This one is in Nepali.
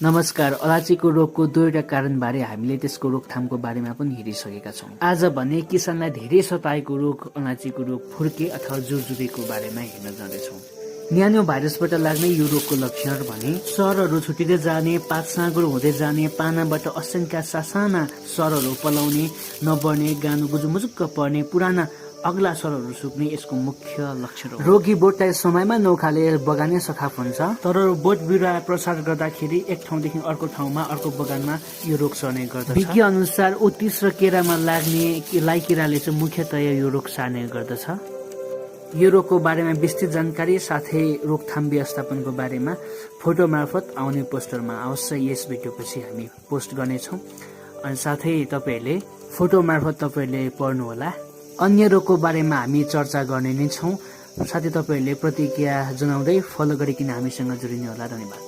नमस्कार। अलैँचीको रोगको दुईवटा कारणबारे हामीले त्यसको रोकथामको बारेमा पनि हेरिसकेका छौँ। आज भने किसानलाई धेरै सताएको रोग अलैँचीको रोग फुर्के अथवा जुरजुरेको बारेमा हेर्न जाँदैछौँ। न्यानो भाइरसबाट लाग्ने यो रोगको लक्षण भने सरहरू छुटिँदै जाने, पात साँगुरो हुँदै जाने, पानाबाट असंख्य सासाना सरहरू पलाउने, नबढ्ने, गानु गुजुमुजुक्क पर्ने, पुराना अग्ला सरहरू सुक्ने यसको मुख्य लक्षण हो। रोगी बोटलाई समयमा नउखाले बगानै सखाप हुन्छ, तर बोट बिरुवा प्रसार गर्दाखेरि एक ठाउँदेखि अर्को ठाउँमा अर्को बगानमा यो रोग सर्ने गर्दछ। विज्ञ अनुसार उत्तिस र केरामा लाग्ने लाई किराले चाहिँ मुख्यतया यो रोग सार्ने गर्दछ। यो रोगको बारेमा विस्तृत जानकारी साथै रोकथाम व्यवस्थापनको बारेमा फोटो मार्फत आउने पोस्टरमा अवश्य यस भिडियोपछि हामी पोस्ट गर्नेछौँ। अनि साथै तपाईँहरूले फोटो मार्फत तपाईँहरूले पढ्नुहोला। अन्य रोगको बारेमा हामी चर्चा गर्ने नै छौँ। साथै तपाईँहरूले प्रतिक्रिया जनाउँदै फलो गरिकन हामीसँग जोडिने होला। धन्यवाद।